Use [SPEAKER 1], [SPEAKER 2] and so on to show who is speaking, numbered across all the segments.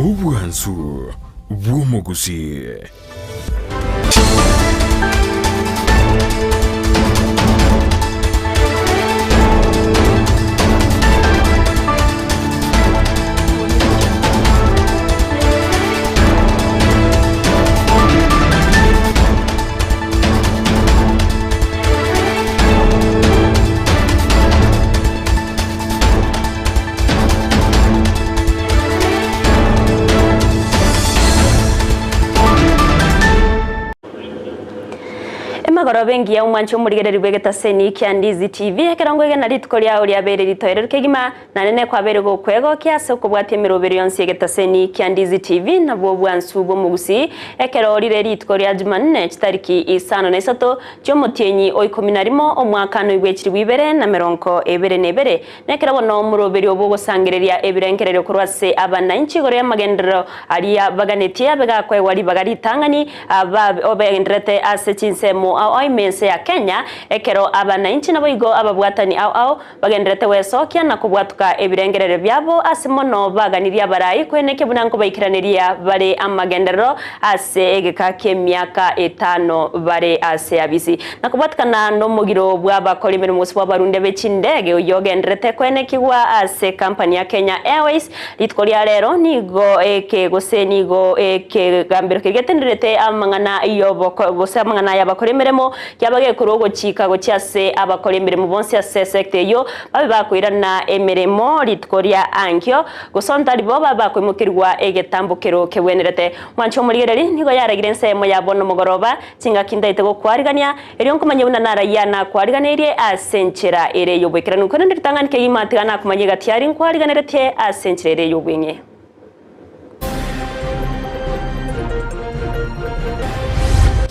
[SPEAKER 1] Obwansu bw'omogusii.
[SPEAKER 2] Emagoroba engiya omwanche omorigereri bw'egetaseni kia Ndizi TV ekero nkoegena rituko riao riabeire ritoereru kegima Naende nekwabeire gokwegokia ase okobwatia emeroberi yonsi y'egetaseni kia Ndizi TV nabwo obwansu bw'omogusii ekero rire rituko ria Jumanne chitariki isano na isato chi'omotienyi o ikomi na rimo omwaka noibwa chilifu ibere na merongo ebere na ebere. Nekero bono omoroberi obo ogosangereria ebirengererio korwa ase abanainchi igoro y'amagenderero aria baganetie abe gakoegwa ribaga ritang'ani obegendererete ase chinsemo ao ao ime ense ya Kenya ekero abanainchi naboigo ababwatani ao ao Bagendererete gwesokia na kobwatuka ebirengererio biabo ase mono baganirie abarai koenekia buna nkobaikeraneria bare amagenderero ase egeka ki'emiaka etano bare ase abisi. Na kobwatikana nomogiro bw'abakori emeremo gose bw'abarundia be chindege oyio ogendererete koenekigwa ase company ya Kenya Airways rituko ria rero nigo eke gose nigo ekegambero keria getenderete amang'ana y'oboko gose amang'ana y'abakori emeremo Kiaba gekorwa ogochika gochia ase abakori emeremo bonsi ase esekta eyio, babe bakoirana emeremo rituko ria ankio, gose ontari bo babe bakoimokerigwa egetambokero kegwenerete. Mwanche omorigereri, nigo yaragire ensemo ya bono mogoroba, chingaki ntaete gokwarigania, erio nkomanye buna narayia nakwariganeirie ase enchera ere y'oboikeranu. Korende ritang'ani kegima tiga nakomanye egati aria nkwariganeretie ase enchera ere y'obweng'e.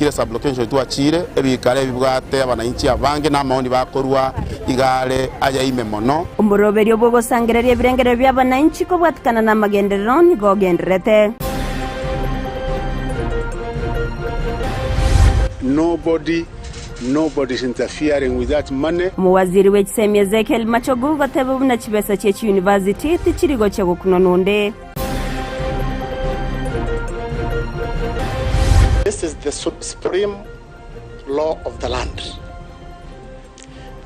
[SPEAKER 3] Kire sublocation twachire, ebikaro ebibwate abananchi abange na amaoni bakorua iga are aya ime mono.
[SPEAKER 2] Omoroberio bw'ogosangereria ebirengererio bi'abananchi kobwatikana namagenderero nigo ogendererete.
[SPEAKER 4] Nobody, nobody is interfering with that money.
[SPEAKER 2] Omowaziri bw'echisemi Ezekiel Machogu goteba buna chibesa chie chiyunivasiti tichiri gochia gokunwa nonde.
[SPEAKER 5] This is the supreme law of the land.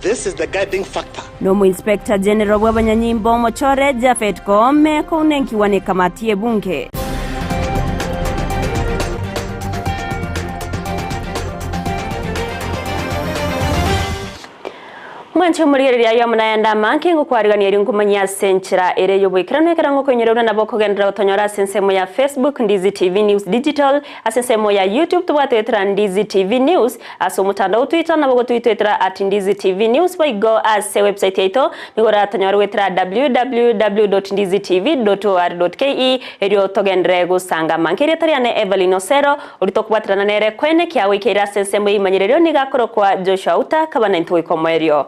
[SPEAKER 5] This is the guiding factor.
[SPEAKER 2] Nomo-Inspector General bw'abanyanyimbo omochore Japhet Koome kounenkiwa nekamati y'ebunge. Mwanche omorigereria aye amo nayande amange ngokwarigania erio nkomanyie ase enchera ere y'oboikeranu ekero ngokoinyora buna nabo okogenderera gotonyora ase ensemo ya Facebook Ndizi TV News Digital ase ensemo ya YouTube tobwate goetera Ndizi TV News ase omotandao o Twitter nabo gotoitwetera at Ndizi TV News boigo ase website yaito nigo oratonyore goetera www.ndizitv.or.ke erio togenderere gosanga amange erieta riane Evelyn Osero Oria tokobwaterana nere kwene kiagoikeire ase ensemo y'eimanyererio nigo akorokwa Joshua Uta, akaba naintwe goika omoerio.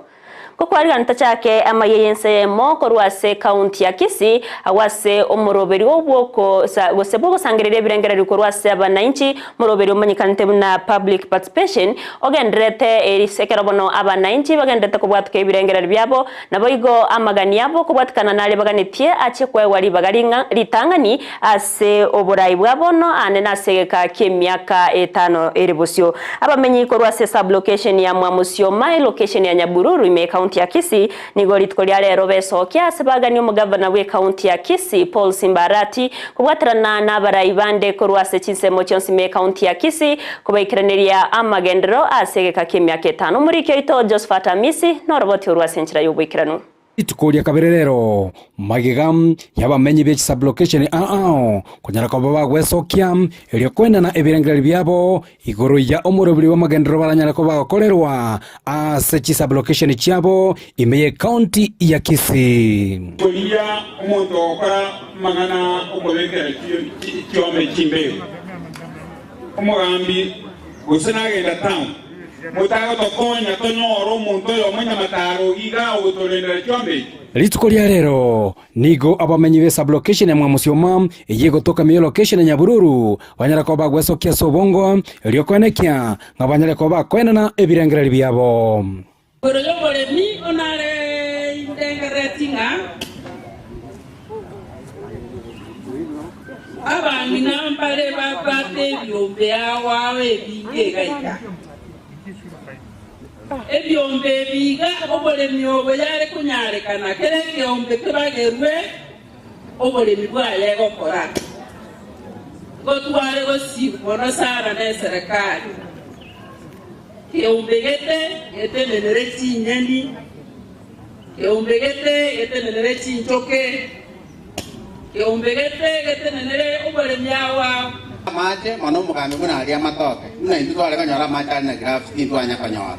[SPEAKER 2] Gokwarigana tochake amaiga y'ense eyemo korwa ase ekaunti ya Kisii, agwo ase omoroberio bw'okosa gose bw'ogosangereria ebirengererio korwa ase abanainchi, omoroberio omanyekanete buna Public Participation, ogendererete eris ekero bono abanainchi bagendererete kobwatuka ebirengererio biabo, Naboigo amagani abo kobwatikana naria baganetie achie koegwa ribaga ring'a ritang'ani ase oborai bwa bono aande nase egeka ki'emiaka etano ere bosio. Abamenyi korwa ase sub-location ya Mwamusioma, elocation ya Nyabururu ime ekaunti ya Kisii nigo rituko ria rero besokia ase bagani omogavana bw'ekaunti ya Kisii Paul Simba Arati kobwaterana nabarai bande korwa ase chinsemo chionsi ime ekaunti ya Kisii Kobaikeraneria amagenderero ase egeka ki'emiaka etano. Omoriki oito Josephat Amisi noroboti orwo ase enchera y'oboikeranu.
[SPEAKER 6] Rituko ria kabere rero magega y'abamenyi be chisublocation ao konyara koba bagwesokia erio koenana ebirengererio biabo igoro ya omorobiri bw'amagenderero baranyare koba bagokorerwa ase chisublocation chiabo ime y'ecounty ya Kisii.
[SPEAKER 7] Korigia omonto ogokora amang'ana okobekera chiombe chimbeere. Omogambi, gose nagenda town, motagotokonya tonyore omonto oyomo nyamataro iga ogotorendera chiombe echi.
[SPEAKER 6] Rituko ria rero nigo abamenyi be sub-location ya Mwamusioma eyio egotoka ime y'elocation ya Nyabururu banyare koba bagwesokia ase obongo erio koenekia ng'a banyare koba bakoenana ebirengererio biabo.
[SPEAKER 8] Igoro y'oboremi onare indengerereti ng'a. Abang'ina mbare babwate ebiombe ao ao ebinge iga iga. Ebiombe ebi iga oboremi obo yare konyarekana kera ekeombe kebagerwe oboremi bwaye egokora. Igo tware gosibu mono sana neserekari. Keombe gete getenenere chinyeni, keombe gete getenenere chinchoke, keombe gete getenenere oboremi ao ao.
[SPEAKER 3] Amache mono omogambi buna aria amatoke, buna intwe tware konyora amache aria na graph tintwanya konyora.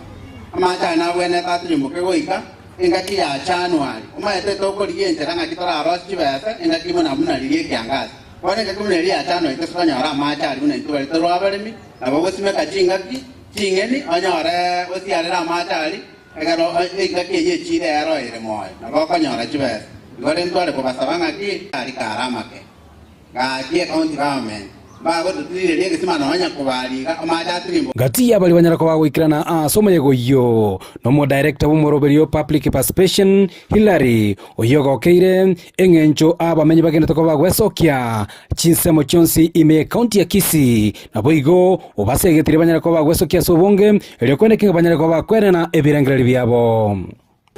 [SPEAKER 3] Amache aya nabwenerete atirimboke goika engaki ya January. Omanyete tokorigia enchera ng'aki torarosie chibesa engaki buna buna riria ekiangasi. Bono engaki buna eria ya January tose konyora amache aria buna intwe baria tore abaremi, nabo ogosimeka chingaki ching'eni onyore osiarere amache aria ekero engaki eyio echiire ero ere moyo, nabo okonyora chibesa. Igo rende ntware kobasaba ng'aki aria kare amake. Gaki ecounty government mbagototirireria egesima nonya kobariga amache atirimboke.
[SPEAKER 6] Gati y'abaria banyare koba goikerana ase omoyega oyio nomodirector bw'omoroberio Public Participation Hillary oyio ogokeire eng'encho abamenyi bagenderete koba bagwesokia chinsemo chionsi ime y'ecounty ya Kisii naboigo obasegeterie banyare koba bagwesokia ase obonge erio koende keng'e banyare koba bakwenena ebirengererio biabo.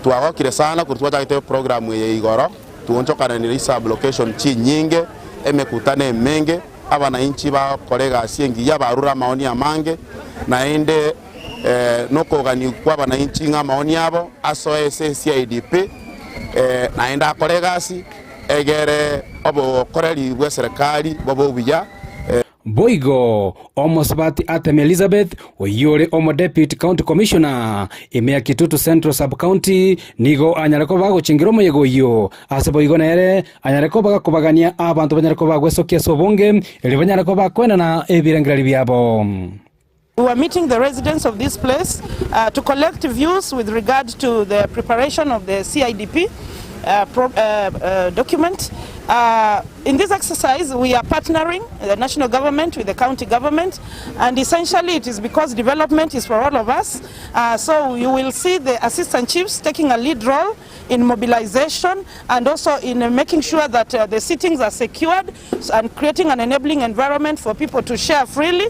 [SPEAKER 3] Twagokire sana korwa twachagete eprogramu eye igoro, twonchokananire isublocation chinyinge, emekutano emenge, abanainchi bagokora egasi engiya barure amaoni amange, naende nokogania kwa abanainchi ng'a amaoni abo asoe ase CIDP naende akore egasi egere obokoreri bw'eserekari bobe obuya.
[SPEAKER 6] Boigo omosubati Artemi Elizabeth, oyio ore omodeputy county commissioner ime ya Kitutu Central Sub-County, nigo anyare koba agochengera omoyega oyio. Ase boigo nere anyare koba gakobagania abanto banyare koba bagwesokia ase obonge, erio banyare koba bakoenana ebirengererio biabo.
[SPEAKER 1] We were meeting the residents of this place to collect views with regard to the preparation of the CIDP document. In this exercise we are partnering the national government with the county government and essentially it is because development is for all of us so you will see the assistant chiefs taking a lead role in mobilization and also in making sure that the sittings are secured and creating an enabling environment for people to share freely.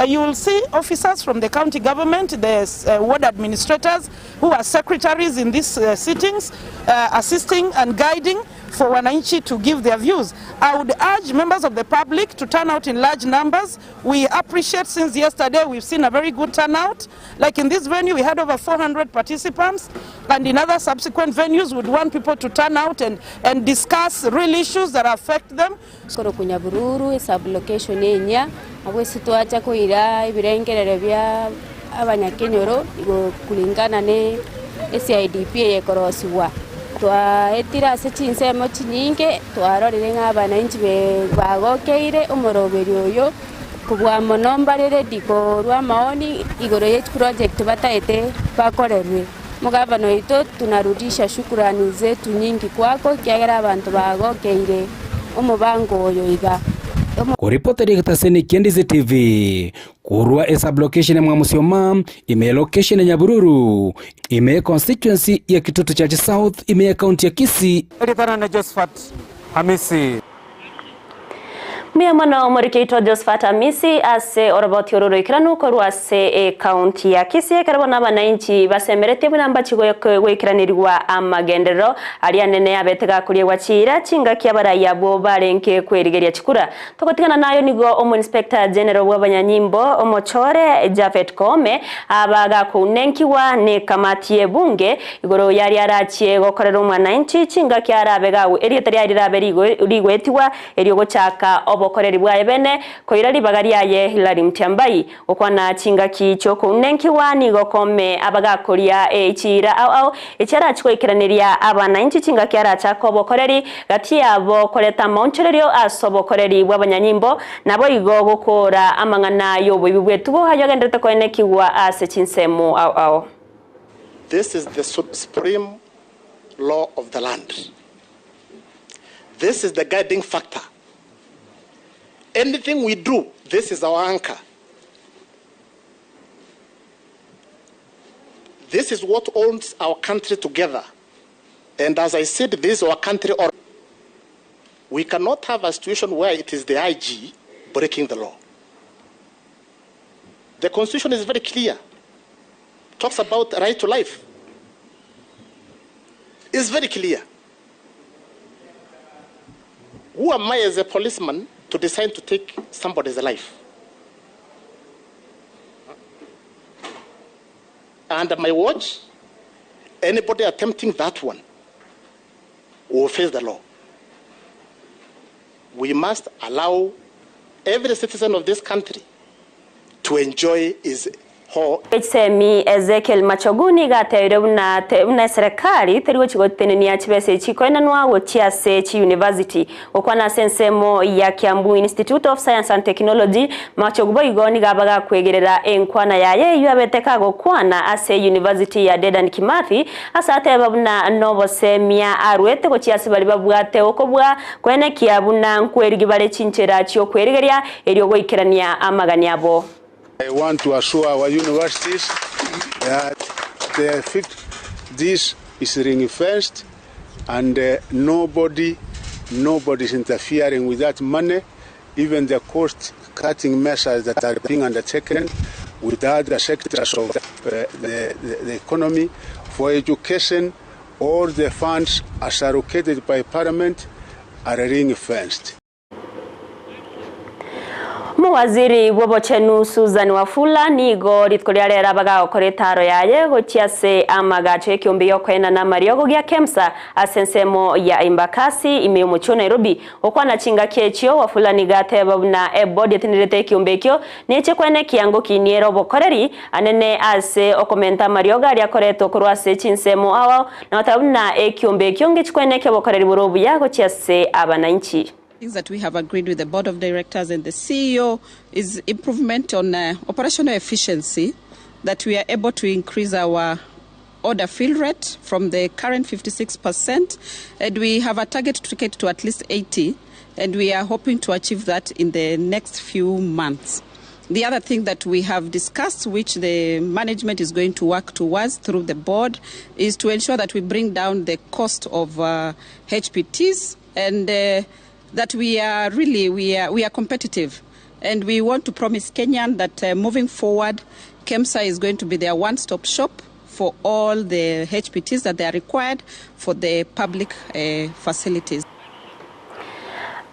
[SPEAKER 1] You will see officers from the county government, the ward administrators who are secretaries in these sittings, assisting and guiding for wananchi to give their views. I would urge members of the public to turn out in large numbers. We appreciate since yesterday we've seen a very good turnout. Like in this venue we had over 400 participants, and in other subsequent venues we'd want people to turn out and, and discuss real issues that affect them.
[SPEAKER 9] Korokwa Nyabururu, esub-location enyia, abwo ase twacha koira ebirengererio bia abanyakenyoro igo kulingana ne eCIDP eye ekorosigwa. Twaetire ase chinsemo chinyinge, twarorire ng'a abananchi bagokeire omoroberio oyo, kobua mono mbare ready korwa amaoni igoro ye chiproject bataete bakorerwe. Omogavana oito tunarudisha shukurani zetu nyingi kwako ekiagera abanto bagokeire omobango oyo iga.
[SPEAKER 6] Koripota rigetaseni kia Ndizi TV korwa esub-location ya Mwamusioma, ime ya location ya Nyabururu, ime ya constituency ya Kitutu Chache South, ime ya county ya Kisii.
[SPEAKER 10] Eritana na Josephat Hamisi.
[SPEAKER 2] Mbuya mono omoriki oito Josphat Amisi ase oroboti oro roikeranu korwa ase ecounty ya Kisii ekero bono abanainchi basemeretie buna mbachi goikeranirigwa amagenderero aria anene abete gakoriegwa chiira chingaki abarai abwo barenge kwerigeria chikura. Togotigana nayo nigo Omoinspector General bw'abanyanyimbo omochore Japhet Koome aba gakounenkiwa nekamati y'ebunge igoro yaria arachie gokorera omwanainchi chingaki arabe gawe erieta riaye rirabe rigoetigwa erio gochaka obokoreri bwaye bene koira ribaga riaye Hillary Mutyambai. Gokwana chingaki chi'okounenkiwa nigo Koome abagakoria chiira ao ao echi arachie goikeraneria abanainchi chingaki arachake obokoreri gati yabo koreta amaonchorerio ase obokoreri bw'abanyanyimbo naboigo gokoora amang'ana y'oboibi bw'etugo ayio agenderete koenekigwa ase chinsemo ao ao.
[SPEAKER 5] This is the supreme law of the land. This is the guiding factor. Anything we do, this is our anchor. This is what holds our country together. And as I said, this is our country. We cannot have a situation where it is the IG breaking the law. The constitution is very clear. Talks about right to life. It's very clear. Who am I as a policeman to decide to take somebody's life? Under my watch, anybody attempting that one will face the law. We must allow every citizen of this country to enjoy his her.
[SPEAKER 2] Chisemi Ezekiel Machogu nigo atebirie buna buna eserekari teri gochia gotenenia chibesa echi chikoenanwa gochia ase chiyunivasiti. Gokwana ase ensemo ya Kiambu Institute of Science and Technology, Machogu boigo nigo aba gakwegerera enkwana yaye eyio abete kagokwana ase eyunivasiti ya Dedan Kimathi ase ateba buna nobosemia arwete gochia ase baria babwate okobua koenekia buna nkwerigi bare chinchera chiokwerigeria erio goikerania amagani abo.
[SPEAKER 4] I want to assure our universities that the this is ring fenced and nobody nobody is interfering with that money even the cost cutting measures that are being undertaken with the other sectors of the, the, the economy for education all the funds as allocated by parliament are ring fenced.
[SPEAKER 2] Omowaziri bw'obochenu Susan Wafula nigo rituko ria rero abe gagokora etaaro yaye gochia ase amagacho y'ekeombe y'okoenana amariogo gia Kemsa ase ensemo ya Embakasi ime y'omochie o Nairobi. Gokwana chingaki echio, Wafula nigo ateba buna ebodi etenerete ekeombe ekio neche koenekia ngokiniere obokoreri anene ase okomenta amariogo aria akoretwa korwa ase chinsemo ao ao na goteba buna ekeombe ekio ngechi koenekia obokoreri bore obuya gochia ase abananchi.
[SPEAKER 11] Things that we have agreed with the board of directors and the CEO is improvement on operational efficiency, that we are able to increase our order fill rate from the current 56% and we have a target to get to at least 80 and we are hoping to achieve that in the next few months. The other thing that we have discussed, which the management is going to work towards through the board, is to ensure that we bring down the cost of HPTs and that we are really we are, we are competitive. And we want to promise Kenyan that moving forward, KEMSA is going to be their one-stop shop for all the HPTs that they are required for the public facilities.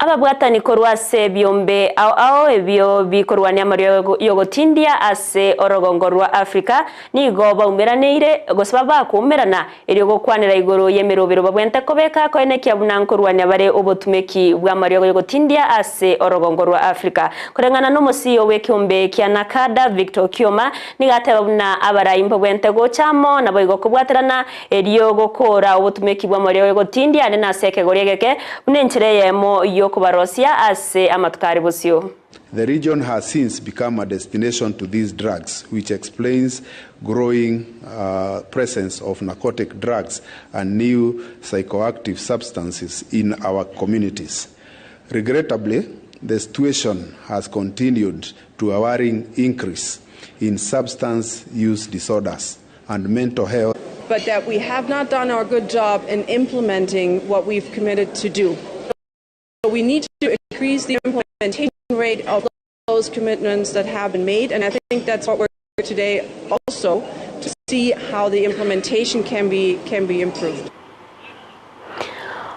[SPEAKER 2] Ababwatani korwa ase ebiombe ao ao ebio bikorwania amariogo y'ogotindia ase orogongo rwa Africa nigo baumeraneire gose babakoumerana erio gokwanera igoro y'emerobero babwente kobeka koenekia buna nkorwania bare obotumeki bw'amariogo y'ogotindia ase orogongo rwa Africa. Koreng'ana n'omosio bw'ekeombe kia Nakada Victor Okioma nigo ateba buna abarai mbabwente gocha amo naboigo kobwaterana erio gokoora obotumeki bw'amariogo y'ogotindia ande nase ekegori egeke buna enchera eyemo y'okobarosia ase amatuko are bosio.
[SPEAKER 12] The region has since become a destination to these drugs, which explains growing uh, presence of narcotic drugs and new psychoactive substances in our communities. Regrettably, the situation has continued to a worrying increase in substance use disorders and mental health.
[SPEAKER 13] But that we have not done our good job in implementing what we've committed to do. So we need to increase the implementation rate of those commitments that have been made, and I think that's what we're today also to see how the implementation can be can be improved.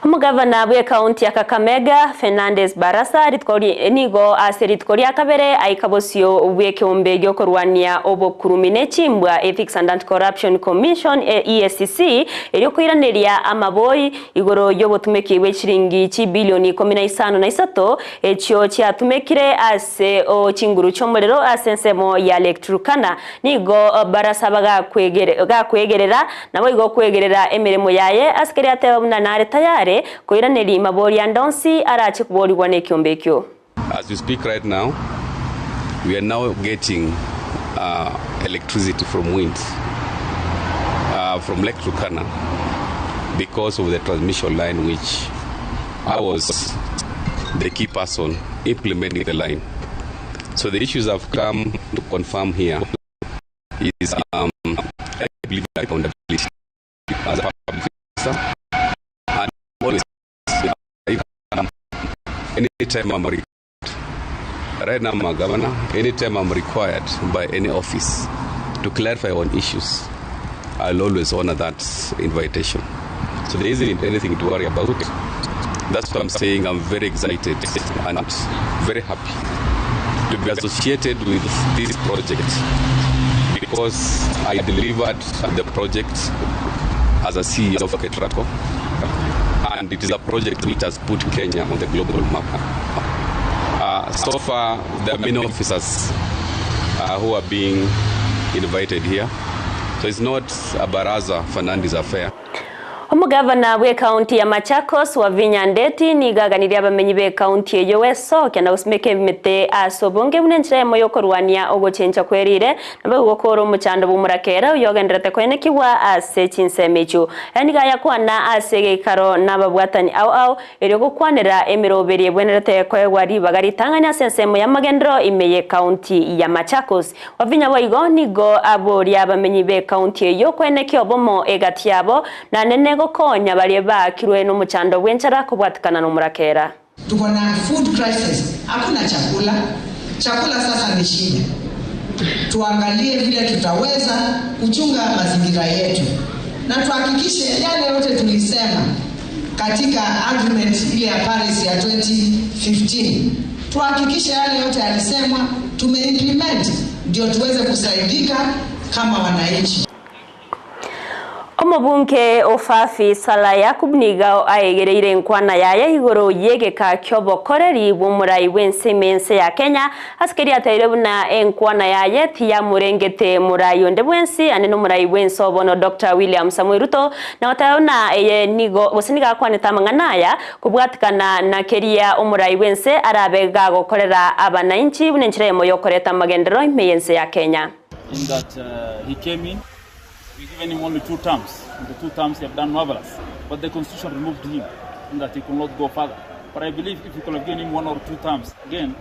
[SPEAKER 2] Omogavana bw'ekaunti ya Kakamega, Fernandes Barasa, rituko nigo ase rituko ria kabere aika bosio bw'ekeombe giokorwania obokurumi ne chimbwa Ethics and Anti-Corruption Commission EACC erio koiraneria amabori igoro y'obotumeki bwe chiringi chibilioni 15 na isato echio chiatumekire ase chinguru chi'omorero ase ensemo ya Lake Turkana. Nigo Barasa bagakwegerera nabo igo kwegerera emeremo yaye ase keria ateba buna nare tayare koiraneria mabori ande onsi arache kuborigwa n'ekiombe ekio.
[SPEAKER 14] As we speak right now, we are now getting electricity from wind, from Lake Turkana, because of the transmission line which I was the key person implementing the line. So the issues I've come to confirm here is I believe accountability as a public officer and always if Anytime I'm required, right now I'm a governor, anytime I'm required by any office to clarify on issues, I'll always honor that invitation. So there isn't anything to worry about. That's why I'm saying I'm very excited and very happy to be associated with this project because I delivered the project as a CEO of Ketraco and it is a project which has put Kenya on the global map. So far, there are many officers who are being invited here. So it's not a Baraza Fernandes affair.
[SPEAKER 2] Omogavana bw'ekaunti ya Machakos Wavinya Ndeti nigo aganirie abamenyi b'ekaunti eyio gwesokia na gosimeka emete ase obonge buna enchera eyemo y'okorwania ogochencha kwerire nabo gokora omochando bw'omorakera oyio ogendererete koenekigwa ase chinsemo echio. Aya nigo ayakwana ase egeikaro nababwatani ao ao erio gokwanera emeroberi ebwenerete koegwa ribaga ritang'ani ase ensemo y'amagenderero ime y'ekaunti ya Machakos. Wavinya boigo nigo aboria abamenyi b'ekaunti eyio koenekia obomo egati yabo na nene gokonya baria baakirwe n'omochando bw'enchara kobwatikana n'omorakera.
[SPEAKER 15] Tuko na food crisis, hakuna chakula. Chakula sasa ni shida. Tuangalie vile tutaweza kuchunga mazingira yetu na tuhakikishe yale yote tulisema katika agreement ile ya Paris ya 2015, tuhakikishe yale yote yalisemwa tumeimplement, ndio tuweze kusaidika kama wananchi.
[SPEAKER 2] Omobunge ofafi Sala Yakub nigo aegereire enkwana yaye igoro yegeka kia obokoreri bw'omorai bw'ense ime ya Kenya ase ateire buna enkwana yaye tiyamurengete morai onde bwensi ane n'omorai bwense obono Dr. William Samoei Ruto na goteba buna eye nigo gose nigo akwanete amang'ana aya kobwatikana na keria omorai bwense arabe gagokorera abananchi buna enchera eyemo yokoreta amagenderero ime y'ense ya Kenya.
[SPEAKER 16] In that he came in, we given him only 2 terms. In the 2 terms he have done marvelous. But the constitution removed him in that he could not go further. But I believe if we could have given him 1 or 2 terms again,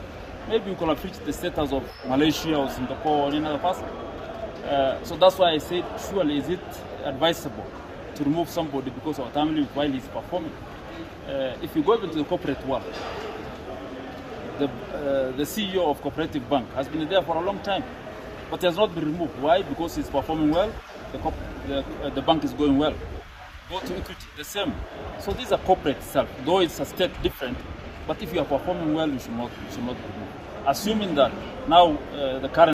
[SPEAKER 16] maybe we could have reached the status of Malaysia or Singapore or any other person. So that's why I said, surely is it advisable to remove somebody because of time limit while he's performing? If you go into the corporate world, the CEO of Cooperative Bank has been there for a long time, but he has not been removed. Why? Because he's performing well, the bank is going well. Go to Equity, the same. So these are corporate itself, though it's a state different, but if you are performing well, you should not be removed. Assuming that now the current